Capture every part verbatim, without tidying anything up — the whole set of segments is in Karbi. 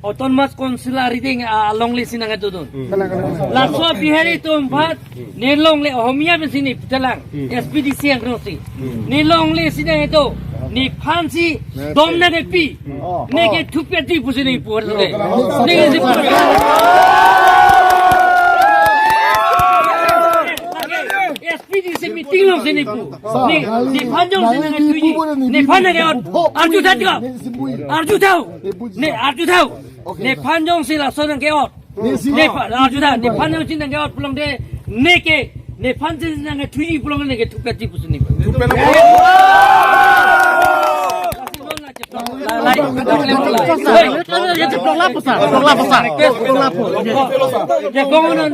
Autonomous Council arideng, ah, alongle si nangdodun. Hmm. Kalang, kalang, kalang. Laso Bihari atum aphan, hmm, ne longle Ohomia pensi ne putelang. Hmm. S P D C angno si. Hmm. Ne longle si nangdo. Nephan si, hmm, dom nangkepi. Hmm. Oh. Neke thupet di pusi ne pu. Oh. Neke si pu. S P D C meeting along si ne pu. Ne, nephan jongsi nangthuji. Nephan nangke-ot. Arjutha ko. Arjutha. Ne arjutha. Nephan jongsi laso nangke-ot. Nephan arjutha. Nephan jongsi nangke-ot pulote neke. Nephan si nangthuji pulote neke thupet di pusi ne. Lai, lai, lai. Cheplok lapu, sir. Cheplok lapu, sir. Cheplok lapu. Cheplok lapu.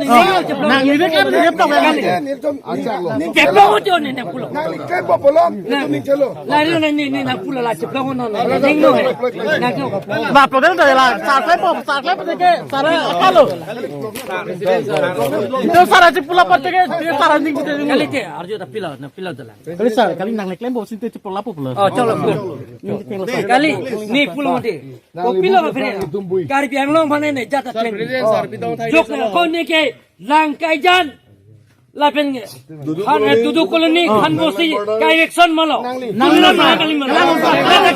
Nang ini kan cheplok ya. Cheplok aja ne, ne pulo. Nang ikai bo pulo. Nang, nang, nang, nang pulo la cheplok non. Nang no. Nang no. Ba, pulo la, sir, klem po, sir, klem po ke, sir, akalo. Itu sir, cheplok po ke, sir, ning kita ning. Kali te, arjutha pilo, nang pilo dalam. Kali sir, kali nang le klem bo sinte cheplok lapu pulo. Oh, cholo, pulo. Kali, ne pulo mati. Kopilo ba phere. Karbi Anglong aphan ne jat ateng. Jok na ko neke Langkaijan. Lapen nge. Dudu colony. Han, eh, Dudu colony, oh, Khanbosi, ka-election malo. Nang, nang, nang, nang, kali malo. Nang, nang, nang, nang,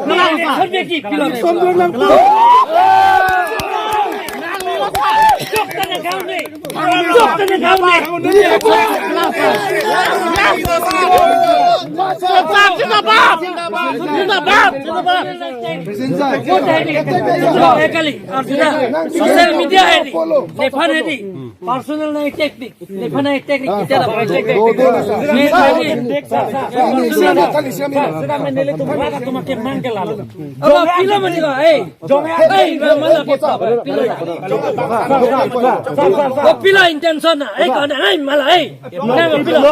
nang, nang, nang, nang, pilo. Jok tana gaon ne. Jok tana gaon ne. Zindabad! Zindabad! Zindabad! Ekali, arjutha, social media hedi, nephan hedi, personal nang-attack di, nephan nang-attack di, kita dapat attack di. Nephan hedi. Aba pilo mati ko, eh. Eh, mala pilo. Ko pilo intention na, eh, ko na, eh, mala, eh. Mana, mana, mana,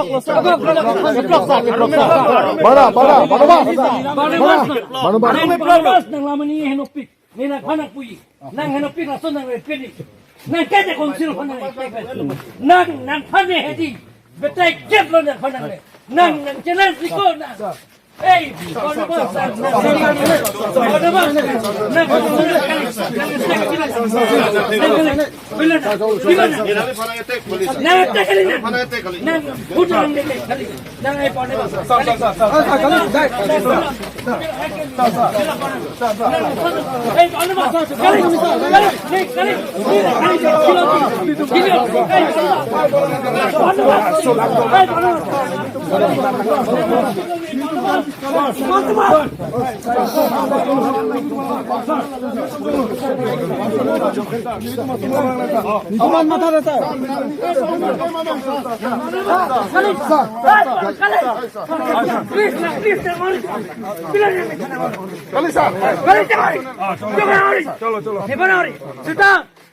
mana? Mana, mana? Mana, mana? Nang lamani henopik. Nang phan nangpuji. Nang henopik laso nang repeli. Nang kete council phan nang repeli. Nang, nang phan ne hedi. Betai kep lo nang phan nang le. Nang, nang challenge liko nang. Hey, Barnabas, Barnabas,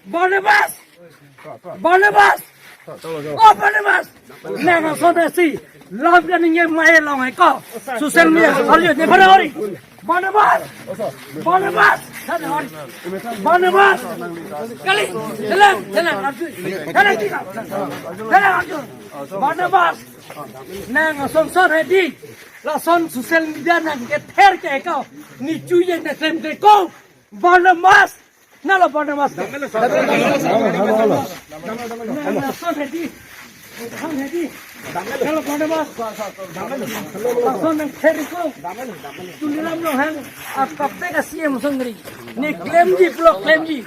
Barnabas! Barnabas! Oh, Barnabas! Nang ason si lam kaningje mai long hai ko. Social media, arju, nephan nang-ori. Barnabas! Barnabas! Nephan nang-ori. Barnabas! Kali, tenang, tenang, arju. Tenang, tenang, tenang, arju. Barnabas! Nang ason son hedi. Lason social media nang kether ke ko. Ne choye ne klem ke ko. Barnabas! Nalo Barnabas. Nang lason hedi. Nang hedi. Nalo Barnabas. Lason nang kether ko. Tuliram Ronghang. Akap te ka C M songri. Ne klemji pulo klemji.